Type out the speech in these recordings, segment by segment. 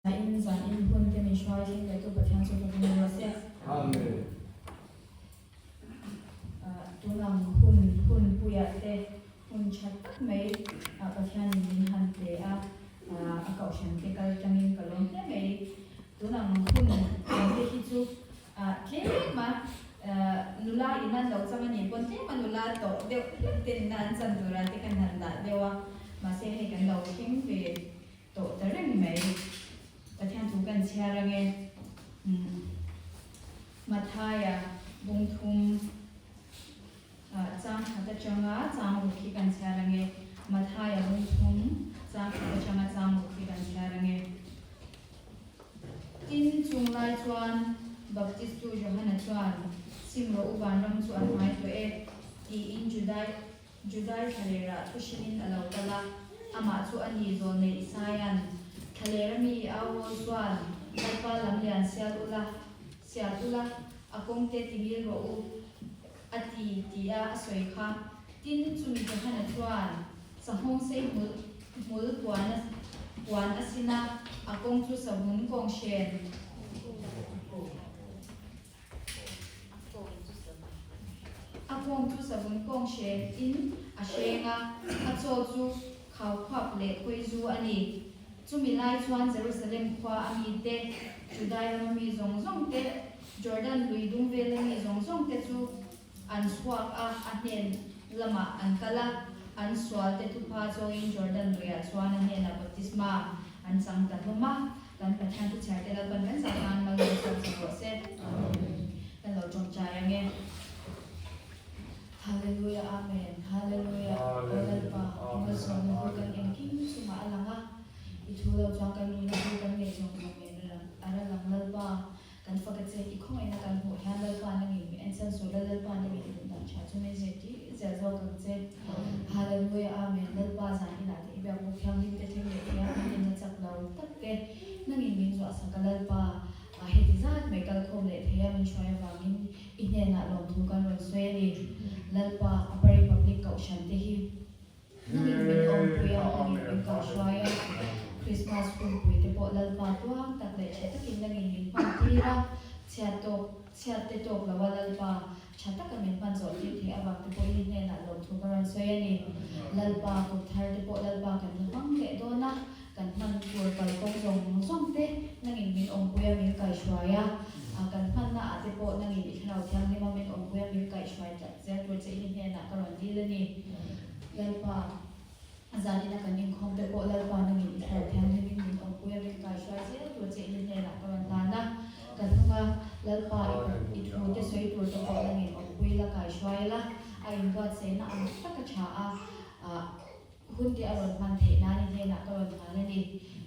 In zan in hun te min hruai thleng leh tu Pathian chu fakin a ruat se. Amen. Tunang hun hun puiah te hun tha tak mai Pathian in min han pe a, a kohhran te kal tangin ka lawm hle mai. Tunang hun ang te hi chu tlem a nula in an lo chang a nih pawn tlem a nula tawh deuh hlek ten ina an chan tura te kan han dah deuh a, mahse hei kan lo thleng ve Tawh ta reng mai. Pathian chu kan chhiar ange. Mathaia bungthum chang khat atanga chang ruk hi kan chhiar ange. Mathaia bungthum chang khat atanga chang ruk hi kan chhiar ange. Tin, chung lai chuan Baptistu Johana chuan, Sim rawh u vanram chu a hmai tawh e, tiin Judai Judai thlalerah thuhrimin a lo kal a, amah chu a ni zawl nei Isaia'n, Thlalera mi au rawl chuan, Lalpa lam lian sial ula, sial ula, a kawngte ti ngil rawh u, a ti, tia a sawi kha. Tin, chumi Johana chuan sanghawng sei hmul hmul puan a puan a sin a, a kawng chu savun kawng hren. A kawng chu savun kawng hren in a hreng a, a chaw chu khau khuap leh khawi zu a ni. Chumi lai chuan Jerusalem khua a mite, Judai rama mi zawng zawng te, Jordan lui dung vela mi zawng zawng te chu an chhuak a, a hnen lamah an kal a, an sual te thupha chawiin Jordan luiah chuan a hnenah baptisma an chang ta hlawm a. Kan Pathian thu chhiar te Lalpan kan zah nan mal min sawm sak rawh se. Kan lo tawngtai ang e. Hallelujah Amen Hallelujah Aw Lalpa i malsawmna hu kan engkim chungah a lang a, i thu lo chuan kan nunna hu kan ngei zawng zawng nen a ra lang Lalpa kan fak a che, i khawngaihna kan hmuh hian Lalpa nangin mi ensan suh la Lalpa nangin duh dan tha chu min zirtir zel zawk ang che. Hallelujah Amen Lalpa zan inah te i biak bawk thianghlim te thleng leh thei a kan inna chak lo tak te nangin min zuah sak a Lalpa heti zat mai kal khawm leh thei a min hruai avangin i hnenah lawmthu kan rawn sawi a ni Lalpa Upper Republic kohhran te hi nangin min awmpui a nangin min kohhruai a Christmas hunpui te pawh Lalpa tuang tak leh tha takin nangin min hman tir a chhiat tawk chhiat te tawk lo a Lalpa Tha taka min hman zawh tir theih avang te pawhin i hnenah lawmthu ka rawn sawi a ni. Lalpa kum thar te pawh Lalpa kan la hmang leh dawn a, kan hman tur kalkawng zawng zawng te nangin min awmpui a min kaihhruai a, kan hmanna ah te pawh nangin i thlarau thianghlim a min awmpui a min kaihhruai tlat zel tur che in i hnenah ka rawn dil a ni. Lalpa. A zanina kan inkhawm te pawh Lalpa nangin i thlarau thianghlimin min awmpui a, min kaihruai zel tur che in i hnenah ka rawn hlan a. Ka hnunga Lalpa i thu te sawi tur te pawh nangin awmpui la kaihruai la, a inbuatsaihna ang tak a tha a, hun te a rawn hman theih nan i hnenah ka rawn hlan a ni.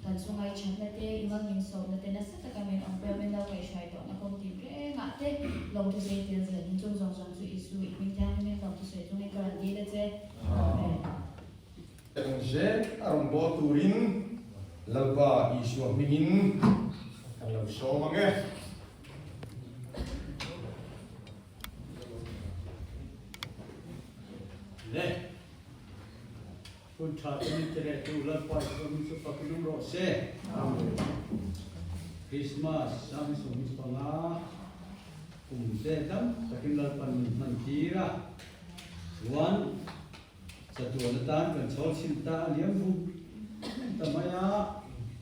Kan chunga i thatna te, i mal min sawmna te nasa taka min awmpui a, min lo kaihruai tawhna kawng tih rengah te lawmthu sawi tel zel in chung zawng zawng chu Isu i hming thianghlimin lawmthu sawi chungin ka rawn dil a che. Amen. Eng zet a rawn bawl turin Lalpa Isua hmingin kan lo sawm ang e. Le hun tha te min ti leh tu Lalpa Isua hming chu fakin awm rawh se. Amen. Christmas 25 kum te dam takin Lalpan min hman tir a. Chuan chatuan atan kan chhawl chhin ta a liam vum ta mai a,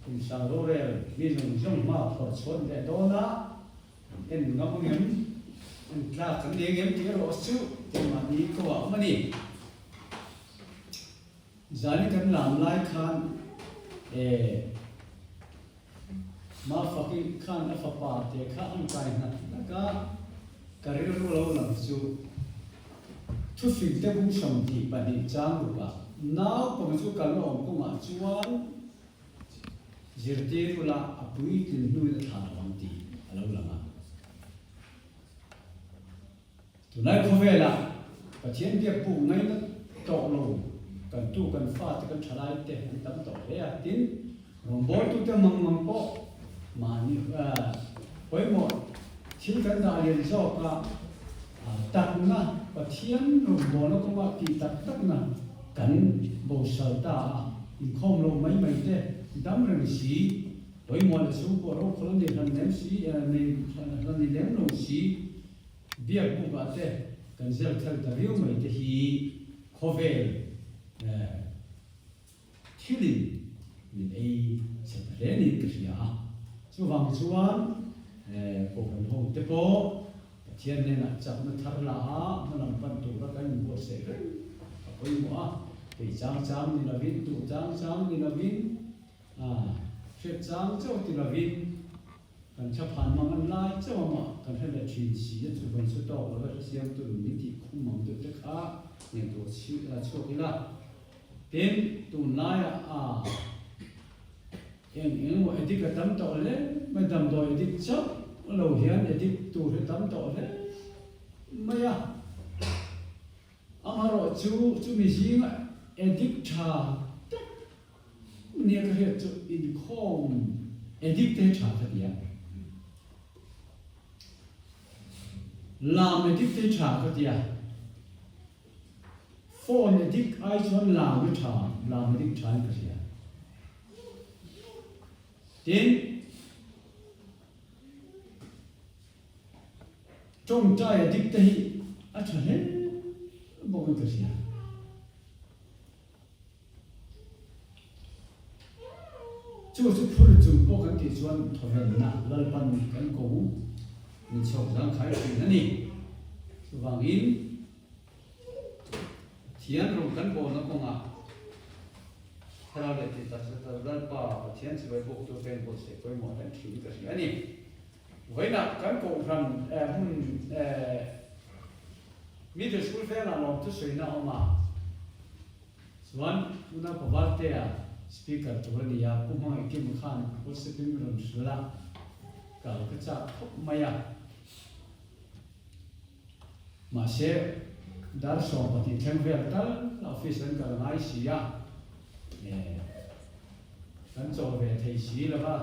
kum sang rorel mi zawng zawng hma phawrh chhuat leh dawn a, kan en ngam angem, en tlak kan nei angem tih erawh chu keimahni ko ah awm a ni. Zani kan lam lai khan eh Mafaki khan a fapa te kha an kai hnat hlak a, ka rilru lo lam chu thufing te bung 22 chang ruk ah naupang chu kal awm kawngah chuan zirtir ula a puitlin hnuin a thlah lo ang tih a lo lang a. Tunlai khawvelah Pathian biak puk ngaina tawh lo kan tu kan fate kan thalai te an tam tawh hle a, tin rawngbawltute mang mang pawh mahni pawimawh thil kan dah lian zawk a, takna Pathian rawngbawlna kawngah tih tak takna kan bosal ta a, inkhawm lo mai mai te dam reng si. Pawimawh leh chhungkaw rokhawlh a nei hlan lem si, nei hlan ni lem lo si, biak buk ah te kan zel thel ta riau mai te hi khawvel thilin min ei chhe ta hle niin ka hria a. Chuvang chuan Kohhran ho te pawh Pathian hnenah chakna thar la a, hmalam pan tura kan inbuatsaih reng a pawimawh a, kei chang chang ni lovin, duh chang chang ni lovin, hriat chang chauh ti lovin kan thlaphan mang an lai chauh a mah kan hre leh thin si a, chuvang chu tawk lova hresiamtu min tih khum ang deuh te kha ngaihtuah chhuak ila. Tin, tunlaiah a eng eng emaw addict a tam tawh hle mai, damdawi addict chauh lo hian addict tur hi tam tawh hle mai a. Amaherawhchu chumi zinga addict tha tak nia ka hriat chu inkhawm addict te hi tha ka ti a. Lam addict te hi tha ka ti a. Phone addict ai chuan lam hi tha, lam addict tha in ka hria. Tin, tawngtai addict te hi a tha hle bawk in ka hria. Chu chu phur chung pawh kan tih chuan thawvenna Lalpan kan ko min chhawk zangkhai thin a ni. Chuvangin Pathian rawng kan bawlna kawngah Thlarau leh tih takzet a Lalpa Pathian chibai bawk tur ka inbuatsaih pawimawh hle thin ka hria a ni. Vawiinah kan kohhran hmun Middle School vengah lawmthu sawina a awm a, chuan tuna Pavaltea Speaker tur a ni a, Pu Hmangaihkima khan WhatsApp in min rawn hrilh a, kal ka chak khawp mai a. Mahse, dar 12 thleng vel tal office an kal ngai si a, kan chaw ve thei si lo va,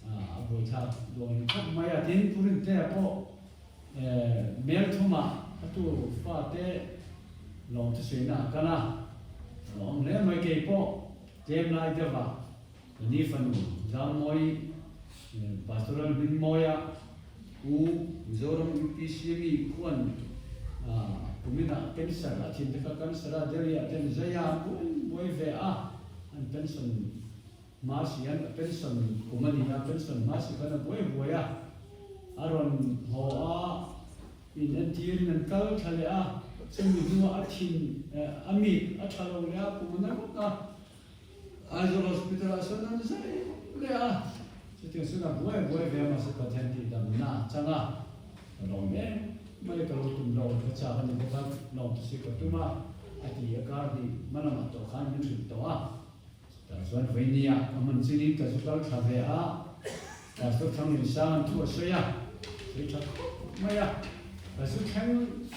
a buaithlak dawn khawp mai a. Tin, Pu Rintea pawh mel thumah a tu fate lawm thusawiina a kal a, a lo awm hle mai. Kei pawh tlem lai deuhah ka ni fanu Zammawi Pastoral Hmingmawia U Mizoram UPC mi khuan kuminah cancer a thin te kha cancer a Delhi ah ten zai a buai buai ve a, an pension hma si an pension kum a ni a, pension hma si khan a buai buai a, a rawn haw a in entir in an kal thla leh a, chumi hnuah a thin a mit a tha lo leh a kum a na vak a. Aizawl Hospital ah sawn an zai leh a, chutiang chuan a buai buai ve a mahse Pathian tih damna a chang a, ka lawm em mai ka lo tum lo ka chak a ni bawk a, lawm te si ka tum a, a ti a kar hnih hma lamah tawh khan min hrilh tawh a, chutah chuan vawinia ka hman chinin ka zu kal thla ve a, Pastor Thanglinsang an thu a sawi a, sawi tha khawp mai a, ka zu thleng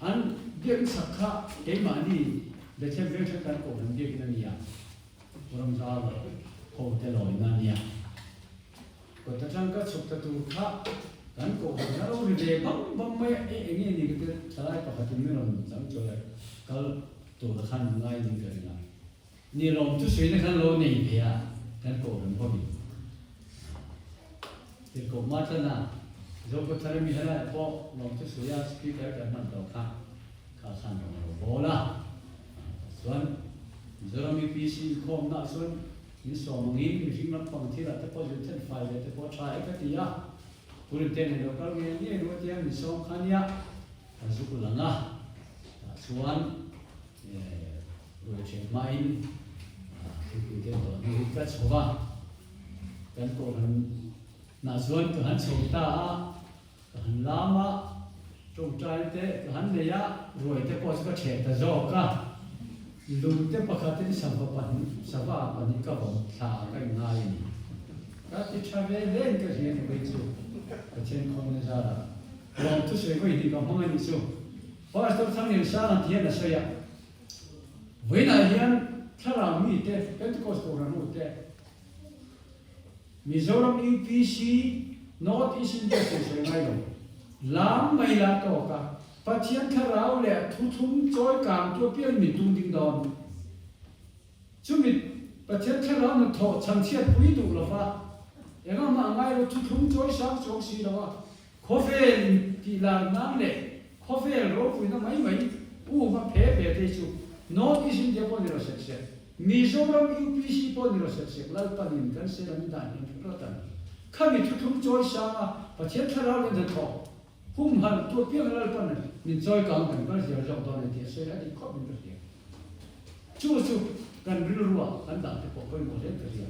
An biakinn sak kha keimahni Bethlehem veng kan kohhran biakinn a ni a, Ramzau ho te lawina a nia. Kawt atang ka chhuk ta tur kha kan kohhran a lo ri ve bang bang mai a, e enge ni ka tia thalai pakhatin min rawn chang chawi a, kal tur a khan ngai ning ka ring a. Ni lawm thusawi na khan lo nei ve a kan kohhran hovin. Tirhkoh Matlana Zokhawthar mi helaiah pawh lawm thusawi a speaker kan hman tawh kha kha khan rawn lo bawl a. Chuan Mizoram UPC inkhawmnaah chuan min sawm angin mihring lampang thilah te pawh zir then fai ve te pawh a tha e ka ti a. Purin te nen lo kal ngei ngei ruah tia min sawm kha nia ka zuk lang a. Tah chuan Ruai ṭhian hmain thingpui te tawh hnu hi ka chho va, kan kohhran hnah chuan ka han chho ta a, ka han lam a, ṭawngṭai te ka han nei a, ruai te pawh chu ka ṭheh ta zawk a, lungte pakhatin sava pahnih sava pahnih ka vawm thla ah ka inngai a ni. Ka ti ṭha ve hle in ka hria ni vei chu Pathian khawnna zarah lawm thusawi vawi hnih ka hmang a nih chu. Pastor Thangliansanga ti hian a sawi a. Vawiinah hian thlarau mite, Pentecost Kohhran hute, Mizoram UPC, North East India sawisawi ngai lo, lam mai la tawk a, Pathian thlarau leh thuthlung chawi kangtu apiang min tung ding dawn. Chumi Pathian thlarau hnathawh chhanchhiat pui duh lova. Engah mah ngai lo thuthlung chawi sang chuang si lo a, khawvel in tih lar nan leh khawvel ropuina mai mai um a phe ve te chu North East India pawh ni lo sek sek, Mizoram UPC pawh ni lo sek sek Lalpan in kan sel an dan hian hre rat an. Khami thuthlung chawi sang a Pathian thlarau leh hnathawh humhalh tu apiang Lalpan min chawi kang kan kal zel zawk dawn a ni tih a sawi a dik khawp in ka hria. Chu chu kan rilruah kan dah te pawh pawimawh hle ka hria.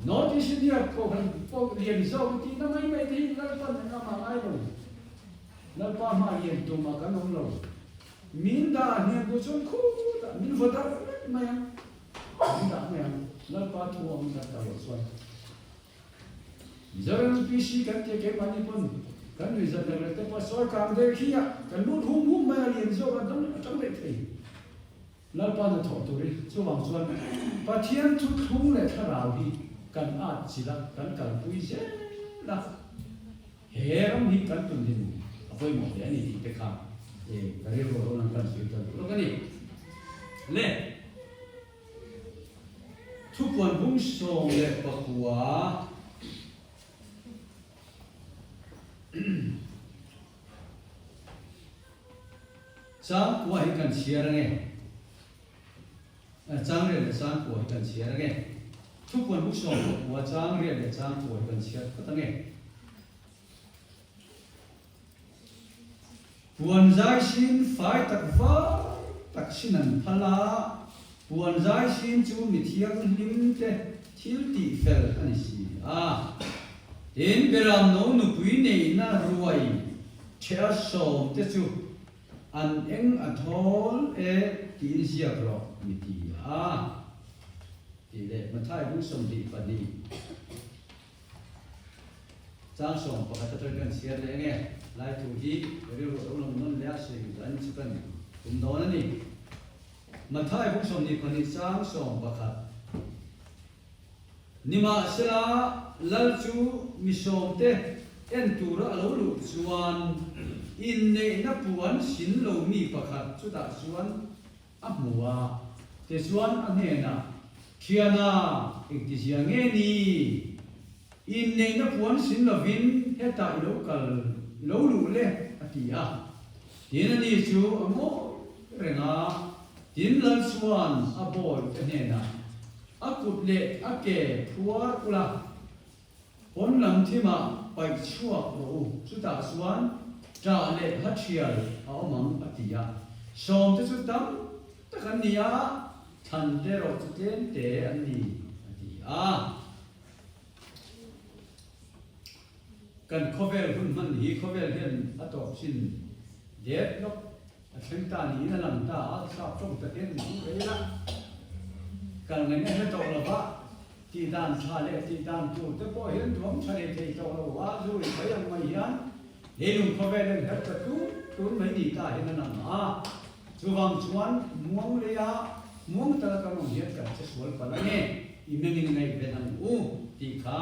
North East India kohhran pawh lian zawk i tihna mai mai te hi Lalpan an ram ah ngai lo. Lalpa hma lian tumah kan awm lo. Min dah hniam duh chuan khutah min vaw darh vek mai ang. Min dah mai ang. Lalpa thu ang kan kal loh chuan. Mizoram UPC kan tia keimahni pawn kan nuihzat leh leh te pawh sawi kang der khi a kan lut hum hum mai a lian zawk a dang atang leh thei. Lalpa hnathawh tur hi chuvang chuan Pathian thu thlung leh thlarau hi kan at chilh a, kan kalpui zel a, he ram hi kan tun din a pawimawh hle a ni tih te kha ka rilru a rawn kan sawi tel duh lawk a ni. Le thupuan bung 19. Chang kua hi kan chhiar ange. Chang riat leh chang kua hi kan chhiar ange. Thupuan buk 19 chang riat leh chang kua hi kan chhiar phawt ange. Puan zai sin fai tak vai tak sin an phal a, puan zai sin chu mi thianghlim te thil tih fel a ni si a. Tin, Beram no nupui neihna ruai Ṭhea sawm te chu an eng a thawl e tiin ziak rawh mi ti a, tih leh Mathai bung 22 chang 11 atang kan chhiar leh enge lai thu hi rilru a lo lang nawn leh a sawi dan chu kan tum dawn a ni. Mathai bung 22 chang 11. Nimahsela, Lal chu mi sawmte en tura a lo luh chuan inneihna puan sin lo mi pakhat chutah chuan a hmu a, tichuan a hnenah, Thiana, engtizia nge ni? Inneihna puan sin lovin hetah i lo kal i lo luh le, a ti a. Tin, ani chu a ngawi reng a, tin Lal chuan a bawlte hnenah, A kut leh a ke phuar ula, pawn lam thimah paih chhuak rawh u, chutah chuan ṭah leh ha ṭhial a awm ang, a ti a. Sawmte chu tam tak an ni a, thlante erawh chu tlemte an ni, a ti a. Kan khawvel hun hman hi khawvel hian a tawp chin det lawk a thleng ta niin a lang ta a, sap tawng takin an hmu rei la. Kal ngaihna hre tawh lova tih dan tha leh tih dan tur te pawh hian duam tha leh thei tawh lo a, zu ri mai ang mai hian leilung khawvel en her ta tun tun mai ni ta hian a lang a. Chuvang chuan muang leia muang tala kan awm hian kan che sual palh ange, i mengin ngaihven ang u tih kha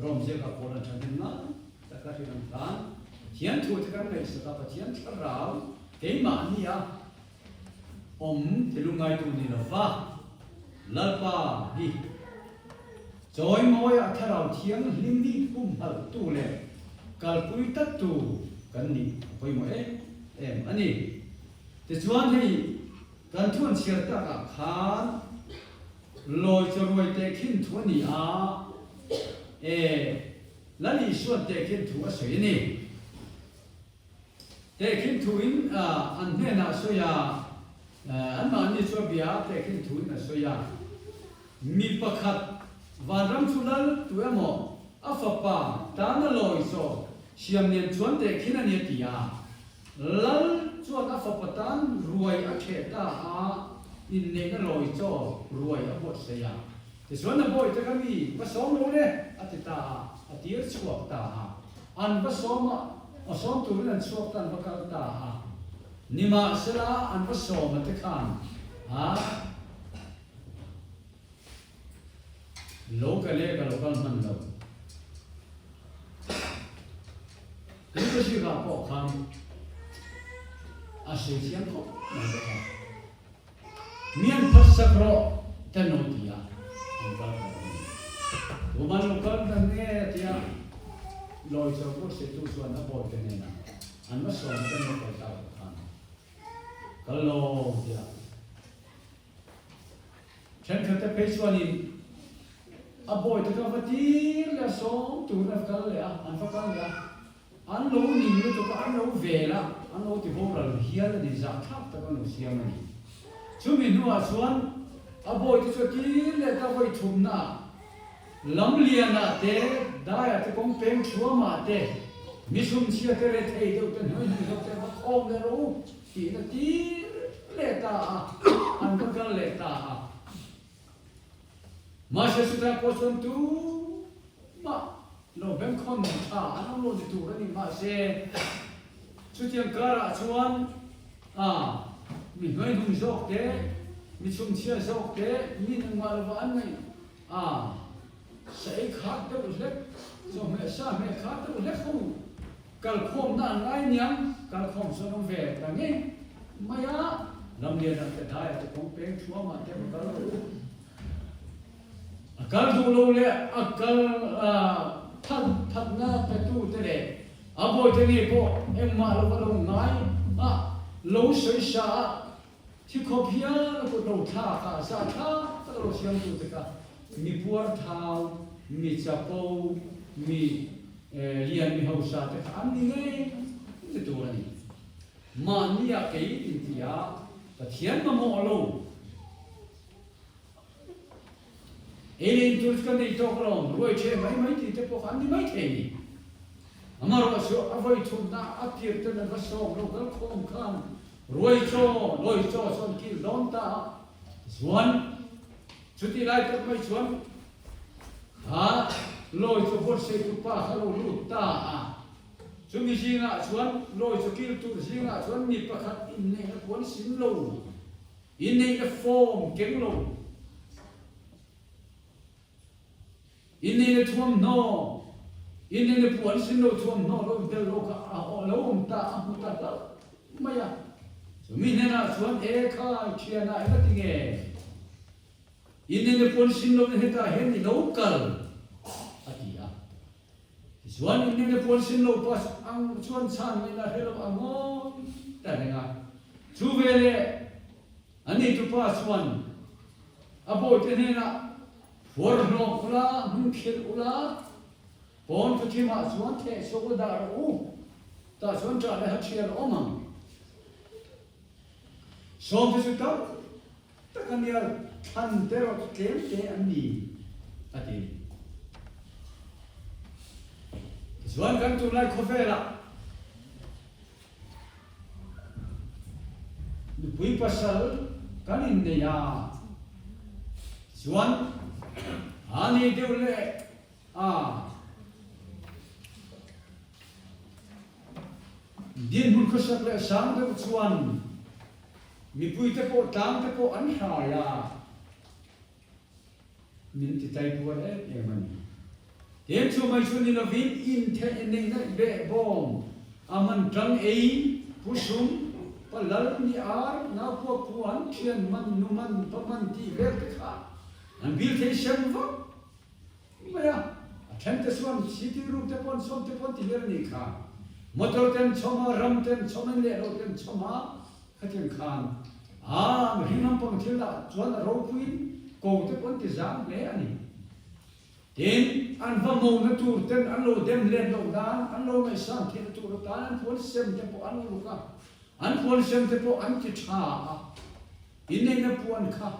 Rawmziaka pawl an ṭhahnem ngai tak a hrilh ang khan Pathian thu te kan ngaihsak a, Pathian thlarau keimahni a awm ti lungngaitu ni lo va, Lalpa hi chawimawi a thlarau thianghlim hi humhalhtu leh kalpui tattu kan nih a pawimawh em em a ni. Tichuan hei kan thu an chhiar takah khan Lawi chaw ruai tehkhin thu a ni a, e, Lal Isua'n tehkhin thu a sawi a ni. Tehkhin thu in an hnenah a sawi a, anmahni chu a bia a, tehkhin thu in a sawi a. Mi pakhat vanram chu lal tu emaw a fapa tana lawi chaw siam nen chuan tehkhin a ni a ti a. Lal chuan a fapa tan ruai a ṭheh ta a, inneihna lawi chaw ruai a buatsaih a. Tichuan a bawihte kha mi va sawm lo le, a ti ta a, a tir chhuak ta a. An va sawm a, a sawm turin an chhuak ta, an va kal ta a. Nimahsela an va sawm a te khan a lo ka le ka lo kal hman lo. Leadership ah pawh khan a sawi chiang khawp mai bawk a. Mi an phatsak rawh te no ti a an kal ta a ni. Tuman lo kal dan nge a ti a, lawi cho buatsaihtu chuan a bawlte hnenah an va sawm te nge kal ta lo khan kal lo ti a. Thenkhatte phei chuanin a bawite kha va tir leh a sawm turin a kal leh a, an va kal leh a, an lo ning lutuk a, an lo vel a, an lo ti boral hial a ni, zahthlak tak an lo siam a ni. Chumi hnuah chuan a bawite chu a tir leh ta vawi thumnaah Lamlianah te, Daiah te kawng peng thuamah te, Misumchhia te rethei deuh te hnuai hnuai deuh te va khawm leh rawh u tiin a tir leh ta a, an va kal leh ta a. Mahse chutah pawh chuan tumah lo bengkhawn tha an awm lo ni tur a ni. Mahse chutiang karah chuan a mi hnuai hnung zawk te, mi chhumchhia zawk te, mi nungmah lova an ngaih A, sa ei khat deuh hlek, chawhmeh sa hmeh khat deuh hlek ho kalkhawmna an ngai niang, kalkhawm chuan awm ve ta ngei mai a, Lamlianah te daiah te kawng peng thuamah te va kal rawh u. A kal duh lo leh a kal that thatna petu te leh a bawite ngei pawh engmah lova lo ngai a, lo sawi sa a, Thi khawp hian a kut lo thlak a, zah thlak tak a lo siamtu te kha mi puar thau, mi chapo, mi lian, mi hausa te kha an ni ngei ni tur a ni. Mahnia kei inti a, Pathian mamawh lo. Ei leh in tur chu kan nei tawk alawm, ruai ṭhe mai mai tih te pawh kha an ni mai thei ni. Amaherawh chu a vawi thumna a tir ten an va sawm lo kal khawm khan ruai chaw, lawi chaw chu an kil dawn ta a, tichuan chutih lai tak mai chuan kha lawi chaw buatsaihtu pa kha lo lut ta a, chumi zingah chuan lawi chaw kil tur zingah chuan mi pakhat inneihna puan sim lo. Inneihna form keng lo. Inneihna thuamhnaw, inneihna puan sin lo thuamhnaw lo intel lo kha a lo awm ta, a hmu ta hlauh mai a. Chumi hnenah chuan, E khai, thianah eng a ti nge? Inneihna puan sin lo na hetah hian i lo kal, a ti a. Tichuan, inneihna puan sin lo pas ang chuan chhan ngaihna hre lo a ngawi ta reng a. Chu veleh a neitupa chuan a bawihte hnenah, Phuar hlawk ula, hmun khirh ula, pawn khuthimah chuan theh chhuak ula dah rawh u, tah chuan ṭah leh ha ṭhial a awm ang. Sawmte chu tam tak a nia, thlan te erawh chu tlem te an ni, a ti. Tichuan kan tunlai khawvelah nupui pasal kan innei a, tichuan a nei deuh leh a. Dinhmun khawsak leh sang deuh chuan mipuite pawh tlangte pawh an hrai a, min ti taipuar em em a ni. Teng chu mai chu ni lovin intheh neihna behbawm a man tang ei, pusum, palal, ni ar, naupua puan, thian man, nu man, pa man tih vel te kha an bil thei sem vak Mai a, a then te chuan sitting room te pawh an chhawm te pawh an ti hial a nih kha. Motor te an chhawm a, ram te an chhawm a, in leh lo te an chhawm a, khatiang khan a mihring lampang thil ah chuan a ropuiin ko te pawh an ti zang hle a ni. Tin, an va mona tur ten an lo dem let loh nan, an lo ngaihsan theihna tur atan an puan sem te pawh an uluk a, an puan sem te pawh an ti tha a, inneihna puan kha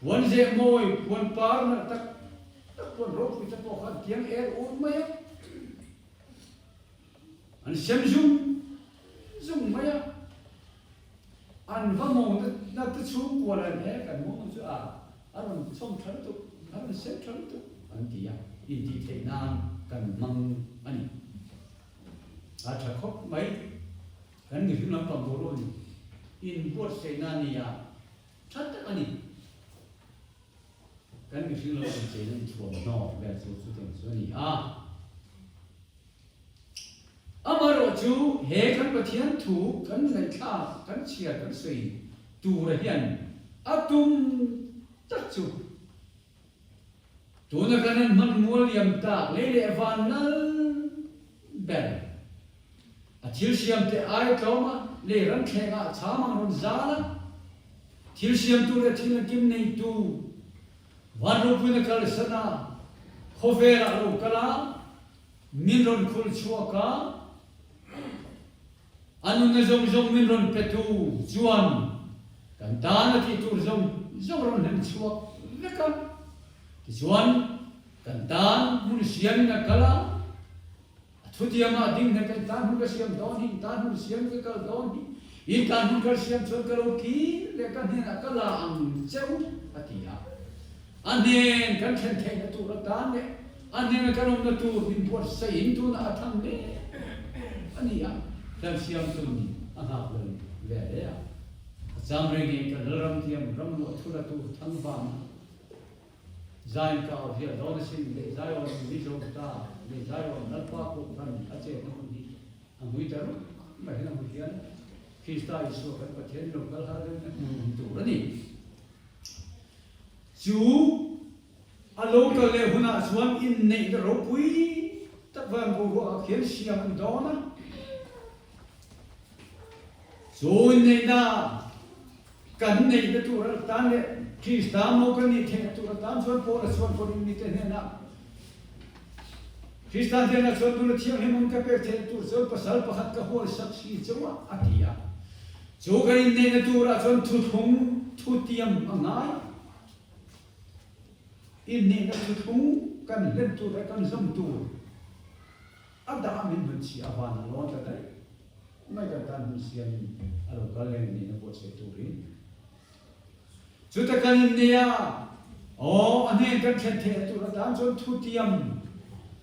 Puan zeh mawi, puan par nalh tak tak puan ropui te pawh kha an tiang er ur mai a, an sem zung zung mai a, an va mawng na te chhungkua leh he kan mawng chu a a rawn chhawm tha lutuk, a rawn sem tha lutuk an ti a, intih theih nan kan hmang a ni. A tha khawp mai. Kan mihring lampang boruak ni inbuatsaihna a ni a, tha tak a ni. Kan mihring lampang cheina inthuamhnaw vel chu chutiang chu a ni a. Amaherawh chu he kan Pathian thu kan ngaihthlak, kan chhiar, kan sawi tura hian a tum tak chu. Tuna kan han hman mual liam tak lei leh van lal ber a thil siam te ai tlawm a, lei ram thleng ah cham ang rawn zal a, thil siamtu leh thil a kim neitu van ropuina kalsan a, khawvel ah lo kal a, min rawn khul chhuak a, A nunna zawng zawng min rawn petu chuan kan tan a tih tur zawng zawng rawn hlen chhuak vek a. Tichuan, kan tan hmun siamin a kal a, a thutiamah ding hnek in tan hmun ka siam dawn hi, in tan hmun siam ka kal dawn hi, in tan hmun ka siam chuan ka lo kir leh ka hnenah ka la ang che u, a ti a. A hnen kan thlen theihna tur atan leh a hnena kan awmna tur min buatsaih in tunah a thang mek a ni a, Tlansiamtu nih a nghak lo ve hle a. A chang reng in kan Lalram thiam ramluah thula tur thangvan a zain ka au hial dawn asin leh Zion mi zawm ta leh Zion Lalpa Kohhran a chetna hun hi a ngui ta rup mai hian a hmu hian Krista Isua kan Pathian lo kal har deuh na hmu tur a ni. Chu a lo kal leh hunah chuan inneihna ropui tak van boruakah khian siam an dawn a. Chu inneihna kan neihna tur atan leh Krista mo kan nih theihna tur atan chuan Paula chuan Korin mite hnenah Krista hnenah chuan nula thianghlim ang ka pek theihna tur chuan pasal pakhat ka hualsak si chauh a, a ti a. Chu kan inneihna turah chuan thuthlung thutiam a ngai. Inneihna thuthlung kan hlen tur leh kan zawm tur a dah min hmun chhi a van a lawn ta daih mai kan tan hun siamin a lo kal leh inneihna buatsaih turin. Chuta kan inneih a, aw a hnen kan thlen theihna tur atan chuan thutiam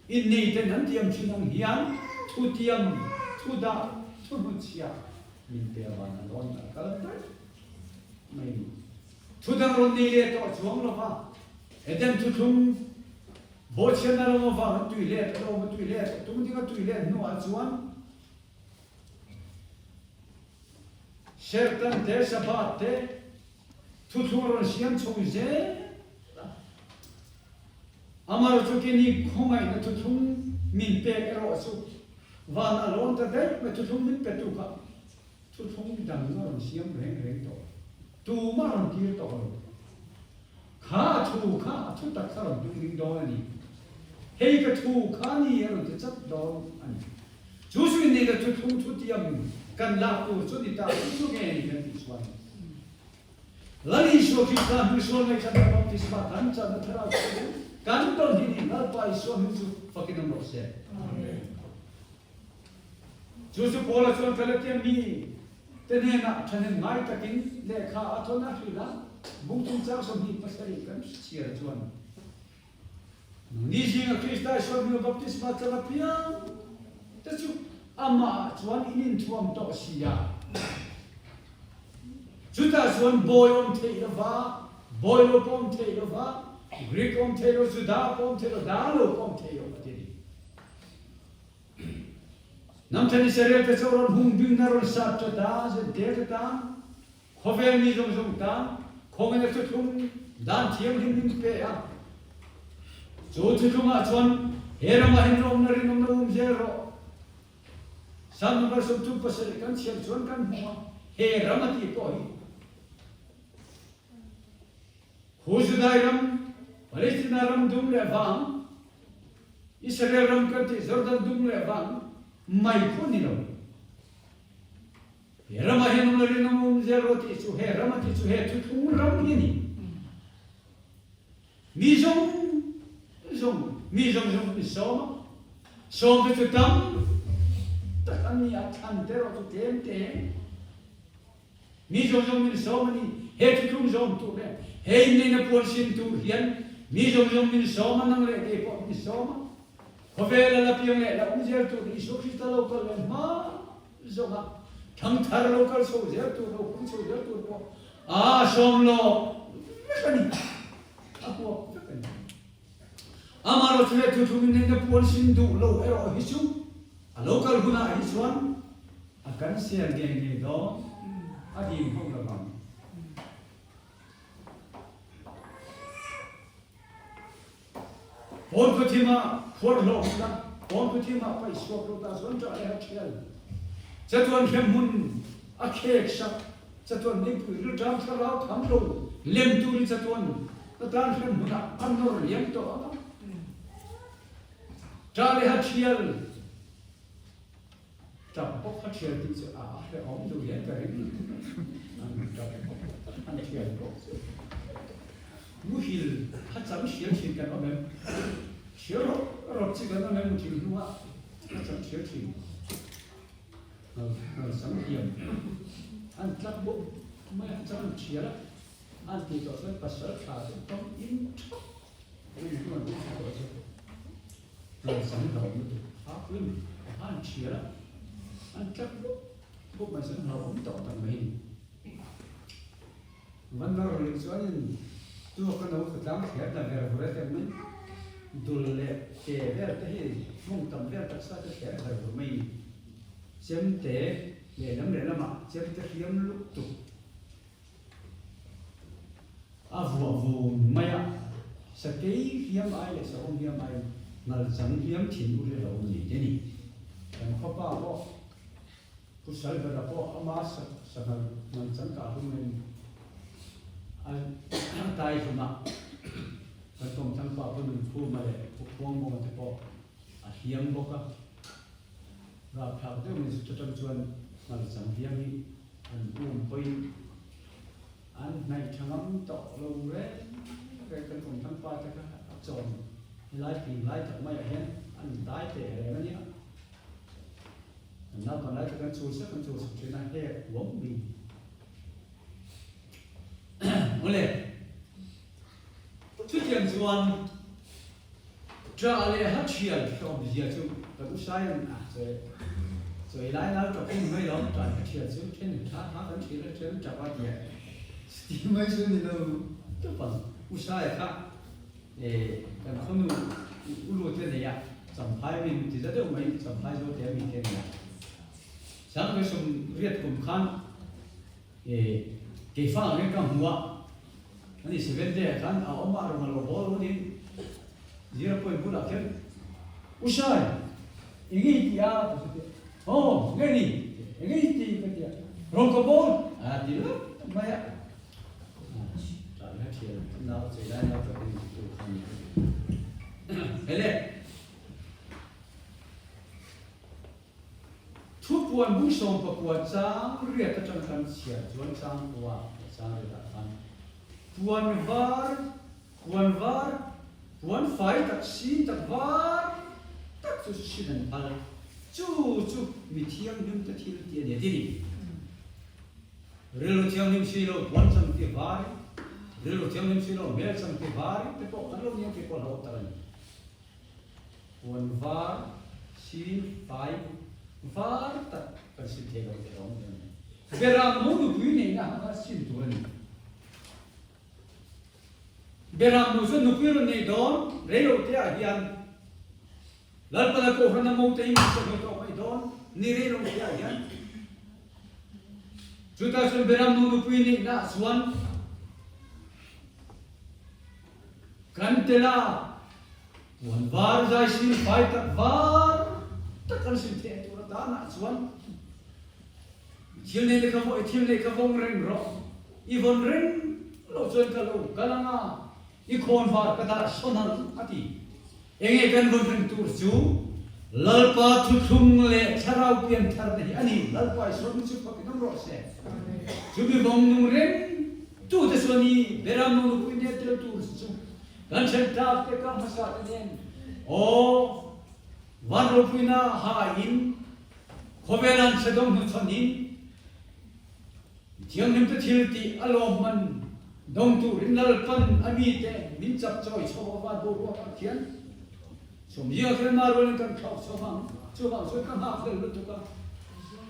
innei ten an tiam thin ang hian thutiam thudah thuhnutchhiah Min pe avan a lawn a kal daih mai ni. Thu dang rawn nei leh tawh chuang lo va, Eden thuthlung bawhchhiatna ram avangin tui let a lo awm a, tui let tum dinga tui let hnuah chuan Serhtan te, Sabbath te thuthlung a rawn siam chho zel a. Amaherawhchu chu kini khawngaihna thuthlung min pek erawh chu Van a lawn ta daih mai, thuthlung min pe tu kha thuthlung dang a rawn siam reng reng tawh lo, tumah a rawn tir tawh lo. Kha a thu kha a thu tak kha a rawn tung ding dawn a ni. Hei ka thu kha ni a rawn ti chat dawn a ni. Chu chu inneihna thuthlung thutiam kan lak tur chu ni ta, chu chu nge ni kan tih chuan Lal Isua Krista hnuisual ngaihthlatna baptisma kan channa thlarau chu kan tawn hi ni. Lalpa Isua hming chu fakin awm rawh se. Chu chu Paula chuan Galatia mi te hnenah thahnem ngai takin lehkha a thawn a hrilh a, bung chungchang 27 kan chhiar chuan Nangni zinga Krista Isua hming a baptisma chang apiang te chu amah ah chuan in inthuam tawh si a. Chutah chuan bawi awm theih lova, bawi lo pawh awm theih lova, Greek awm thei lo, Juda pawh awm thei lo, da lo pawh awm thei lo a ti a ni. Hnamthen Israel te chu rawn hung bingna rawn sat ta ta, zentel te tan, Khawvel mi zawng zawng tan khawngaihna thuthlung dan thianghlim min pe a. Chu thuthlungah chuan he ramah hin rawmna rinawmna um zel rawh. Psalm number 37 kan chhiar chuan kan hmu a, he ram a tih pawh hi Khu Judai ram, Palestina ram dum leh vang, Israel ram kan tih Jordan dum leh vang mai khu ni lo. He ramah hian awm lo rinawm awm zel rawh tih chu he ram a tih chu he thuthlung ram hi a ni. Mi zawng zawng, mi zawng zawng mi sawm a, sawm te chu tam tak an ni a, thlan te erawh chu tlem te. Mi zawng zawng min sawm a ni, he thuthlung zawm tur leh he inneihna puan sin tur hian mi zawng zawng min sawm a, nang leh kei pawh min sawm a. Khawvel a la piang leh la awm zel tur Isua Krista lo kal leh hma zawng a, thangthar lo kal chho zel tur, lo pung chho zel tur pawh a sawm lawk vek a ni, a huap vek a ni. Amaherawhchu he thuthlung inneihna puan sin duh lo erawh hi chu a lo kal hunah hi chuan a kan sel ngei ngei dawn, a dim ho lo vang. Pawn khaw thim ah phuar hlawh hlah, pawn khaw thim ah paih suak lo ta chuan ṭah le ha ṭhial. Chatuan hremhmun a khek sak, chatuan meipui rilṭam thlarau tham lo lem turin chatuan na tan hremhmun ah a nawr liam tawh ang a. Ṭah le ha ṭhial. Ṭap bawk a ṭhial tih chu a hrehawm duh hian ka ring. An ṭap bawk an ṭhial bawk chu. Muhil kha chang hrial ṭhin kan awm em? Hrial rawp rawp chi kan awm em muthil hnungah a chang hrial ṭhin. Hnal chang hiam an tlak bawk mai a chang an ṭhial a, an tih tawh chuan pasal ṭha chu tawng in ṭhap mai hnu an tih tawh chu. Hnal chang hlauh lutuk a pui a an thial a, an tlak bawk bawk mai chuan hlauhawm tawh tak mai a ni. Van nawr leh chuanin tuak a no khawtlang thler ta ver vur a teng mai, dul leh ke vel te hi hmung tam vel taksa te thler ver vur mai a ni. Chemte lehlam lehlamah chemte hriam lutuk. A vuah vun mai a, sakei hliam ai leh sahawm hliam ai ngalchang hliam thin u ri lo ni te ni. Kan khawpa pawh Pu Salbera pawh ama sanghal ngalchang kah hlum in a tai hlum a, kan kawmthlang pa Pu Nunkhuma leh Pu Khuangmawnga te pawh a hliam bawk a, rapthlak deuh mai chu atang chuan ngalchang hliam hi An um pawhin an hnaih tha ngam tawh lo reng reng kan awm thang pa te kha a chawn helai ping lai tak maiah hian an dai teh reng a nia. Kan naupang lai te kan chul sak kan chul sak thin a hek huam mai. Awle, chutiang chuan Ṭah leh ha ṭhial hlawmzia chu kan u Saian a sawi lai nau ṭap hun mai lo, ṭah leh ha ṭhial chu ṭhen in ṭha kha kan ṭhial a ṭhial ṭap a tia ti mai chu ni lo tawp ang. U Saia kha kan khawnu u lu te nei a, Champhai min ti za deuh mai, Champhai zo te mi te nei a. Sangkhawisawm riat kum khan Keifa angin ka hmu a, ani Seventh Day ah khan a awm a, a rawn lo haw lo niin Zira point bulah kher U Shai, eng i ti a? ka ti a, Aw, nge ni? Eng i ti? ka ti a, Rawn ka bawl a ti lap mai a, tah hian thian nau chei lai nau tak in tu kha ni ka ti. Hele! Thupuan bung 19 chang riat atang kan chhiar chuan chang kua leh chang riatah khan puan var, puan var, puan fai tak sin tak var tak chu sin an phal. Chu chu mi thianghlim te thil ti a ni a ti ni. Rilru thianghlim si lo puan chang ti var in, rilru thianghlim si lo hmel chang ti var in te pawh kan lo nia tih pawh hlauh tak a ni. Puan var, sin, fai, var tak kan sin thei lo tih a awm dawn a ni. Beram no nupui neihna hanga sin tur a ni. Beram no chuan nupui rawn nei dawn rei lo te ah hian Lalpana Kohhran a mo te hi min sawi tawh mai dawn ni rei lo te ah hian chutah chuan Beram no nupui neihna ah chuan Kan tel a, puan var zai sil fai tak var tak an sil theh tur atan ah chuan i thil nei te kha i thil nei kha vawng reng rawh, i vawn reng loh chuan ka lo kal ang a, i khawn var ka dah sawn ang a ti. Enge kan vawn reng tur chu Lalpa thuthlung leh thlarau pian thar te hi a ni, Lalpa i sawn chu fakin awm rawh se. Chumi vawng nung reng tute chuan i Beram nu nupui nen tel tur chu kan then tlak te ka hmasa te nen aw van ropuina ha in khawvel an chhe dawng hnu chhawn in Thianghlim te thil tih a lawm man dawng turin Lalpan a mite min chak chawi chho a van boruak ah khian Sawmzia khian mah rualin kan thlawk chho vang chuvang chuan ka nghak hlel lutuk a.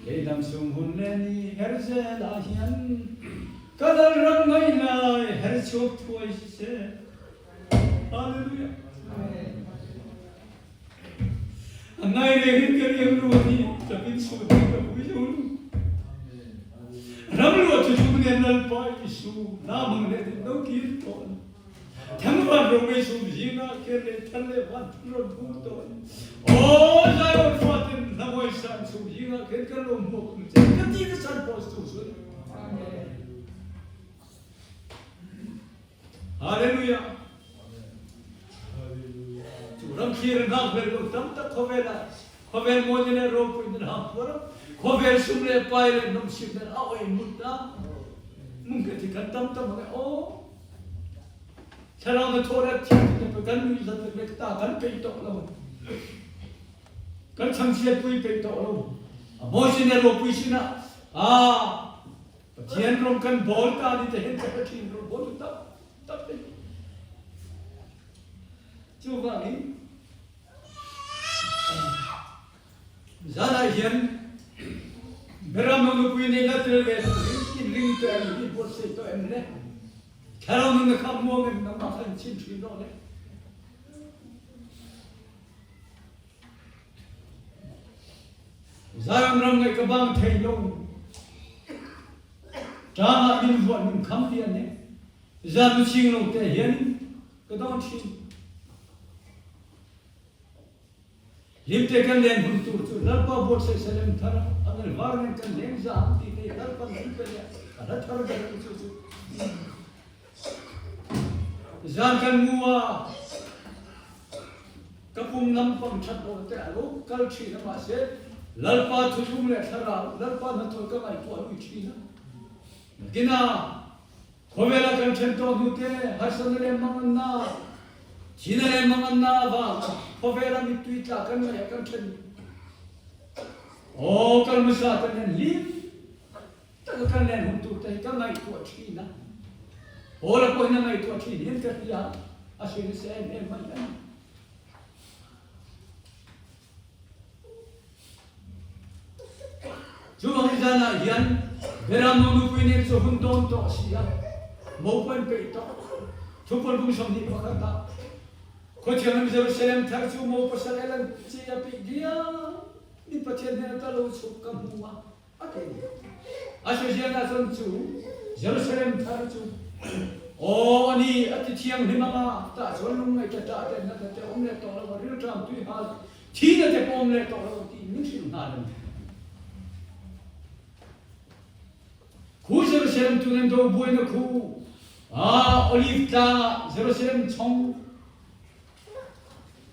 Lei dang chung hun leh ni her zel ah hian ka Lalram ngaih lai her chhuak thuai se. Hallelujah. A ngai reng in ka riang ru a ni, tapin suh tih ka pui zo lo. Ram luah chu chung nen Lalpa Isu na mang leh din lo kir tawh lo. Thangvan romei sum zinga khian lei thar leh van thar rawn hung tawh a ni. Aw Zion faten hlamawi san chhum zingah khian kan lo hmuak ang che ka ti na chan pawh chu chu a ni. Hallelujah! Chu ram thlir a nghak vel lo tam tak khawvelah khawvel mawina leh ropuina an hang phuar a, khawvel sum leh pai leh nawmsipna a awih mut a, mungkhat hi kan tam tam ang e aw. Thlarau na thawh leh thil ti te kan nuih zat lek lek ta kan peih tawh lo. Kan chhangchhiatpui peih tawh lo. A mawi sin le ropui sinah ah Pathian rawng kan bawl ta ni te hian ka hre thin rawng bawl tu tak tak te hi. Chuvangin zanah hian Beram nupui neihna tel ve turin inring tawh em i buatsaih tawh em le? Thlarau nunna kha muang em nangmah kha in chim thin rawh le. Zion ram ngaih ka bang thei lo. Tlang ah min vuah min kham lian e. Zan lu ching lo te hian ka dawng thin. Hlimte kan len hun tur chu Lalpa buatsaih Salem thar a nel var nen kan leng za ang tih te hi Lalpan min pe leh a hla thar ber ang chu chu. Zan kan mu a, ka pum lampang that lo te a lo kal thin a mahse Lalpa thuthlung leh thlarau Lalpa hnathawh ka ngaihtuah lui thin a. Nakinah Khawvela kan then tawh hnu te harsatna leh manganna, thihna leh manganna avanga khawvela mittui tla kan ngaih a kan then aw kal hmasa te nen hlim taka kan len hun tur te hi ka ngaihtuah thin a, Paula pawhin a ngaihtuah thin hian ka hria a sawi nasa em em mai a ni. Chuvangin zanah hian Beram no nupui nen chu hun dawn tawh a si a, mo pawh an peih tawh. Thupawl bung 21 ah Khuathianghlim Jerusalem thar chu mo pasal el an chi a peih diam in Pathian hnen ata lo chhuk ka hmu a, a ti a ni. A sawizian ah chuan chu Jerusalem thar chu aw a ni a ti thianghlim ang a, tah chuan lungngaih ta tah te natna te awm leh tawh lo a, rilṭam tui hal thihna te pawh awm leh tawh lo tih min hrilh nghal a ni. Khu Jerusalem tu nan do buaina khu ah Olive tlang ah Jerusalem chong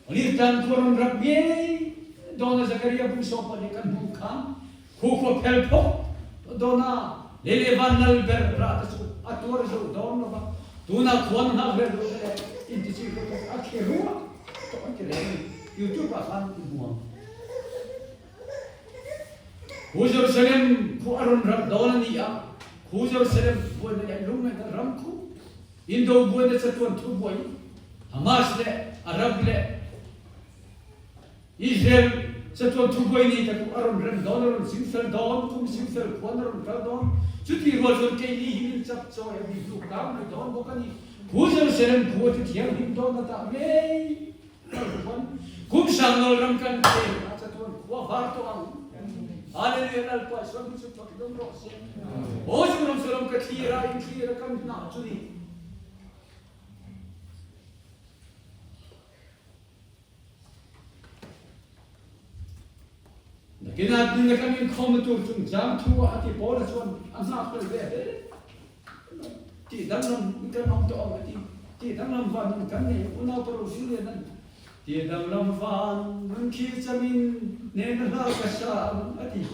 Olive tlang khua rawn rak ngei dawn a Zakaria bung 14 kan hmuh khan khu khua phel phok dawn a lei le van lal ber ra te chu a tuar zo dawn lo va tuna khuan hngak hlel lo te le in ti chi ko a khi ruak to an ti reng YouTube ah khan i hmu ang. Khu Jerusalem khu a rawn rak dawn a ni a, khu Jerusalem buaina leh lungngaihna ram khu Indo buaina chatuan thubuai Hamas leh Arab leh Israel chatuan thubuai nei ta ku a rawn rem dawn, a rawn singfel dawn, kum singfel khuan a rawn kal dawn. Chutih rual chuan keini hi min chap chawi a mi hluk kang mai dawn bawk a ni. Khu Jerusalem khu a ti thianghlim dawn a tah ngei. Kum sang nawl ram kan chen a chatuan khua var tawh ang. Hallelujah Lalpa Isua hming chu fak dawm rawh se. Aw chu ram chu ram ka thlir a in thlir a kam hnah chu ni. Nakinah tin na kan inkhawmna tur chungchang thu ah a ti Paula chuan a nghak tel ve hle. Tih danglam kan awm tawh ang a ti. Tih danglam van nun kan nei unau pa Rosil lian an tih danglam van nun khi chamin hnena hla ka sa ang a ti.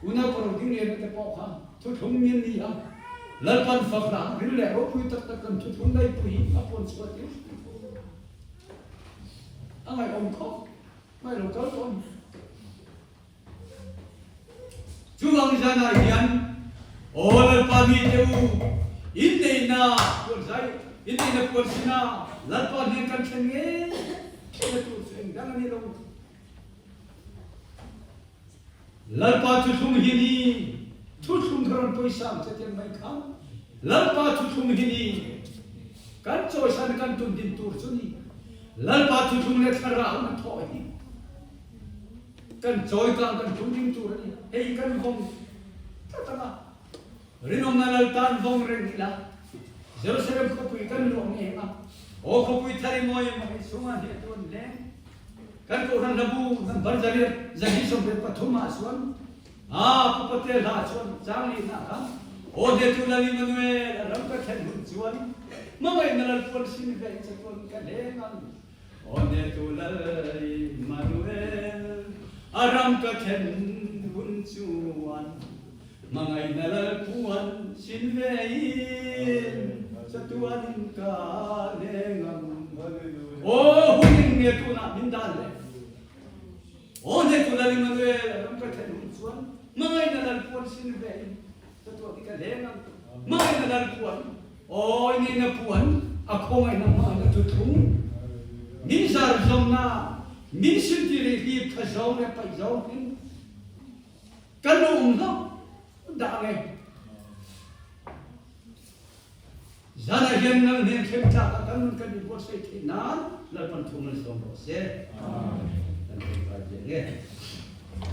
Unau pa Roding lian te pawh kha thuthlung min ni a, Lalpan fak hla ril leh ropui tak tak kan thuthlung laipui hi a pawn chhuah tir a ngaihawm khawp mai lo kal tawh a ni. Chuvang zanah hian Aw Lalpa mite u, inneihna puan zai, inneihna puan sina Lalpa hnen kan thlen ngei theihna tur chu engdang a ni lo. Lalpa thuthlung hi ni, thuthlung kha rawn pawisa ang che tiang mai khan Lalpa thuthlung hi ni, kan chawisan kan tun din tur chu ni. Lalpa thuthlung leh thlarau na thawh hi. Kan chawikang kan tum ding tur a ni. Hei hi kan vawng tlat ang a, rinawmna Lal tan vawng reng ila. Jerusalem khawpui kan luah ngei ang a, aw khawpui thar i mawi emaw hi chhungah hniah tu an leng. Kan kohhran hlabu number 223 ah chuan a Pu Patel hla chuan chang lihna kha Aw hnetu Lal Immanuel a ram ka thlen hun chuan hmangaihna Lal puan sin ve in chatuan ka hleng ang. Aw hnetu Lal Immanuel a ram ka thlen hun chuan hmangaihna Lal puan sin ve in chatuan ka hleng ang. Aw hun in nge tunah min dan le? Aw hnetu Lal Immanuel a ram ka thlen hun chuan hmangaihna Lal puan sin ve in chatuan ka hleng ang. Hmangaihna Lal puan, aw inneihna puan, a khawngaihna hmangaihna thuthlung min zar zawmna, min sintir i hlip tha zawng le paih zawng hin kan lo um hlauh dah nge. Zanah hian nang hnen thleng tlak ah kan nun kan i buatsaih theih nan Lalpan thu malsawm rawh se. Amen. Kan tawngtai ve nge.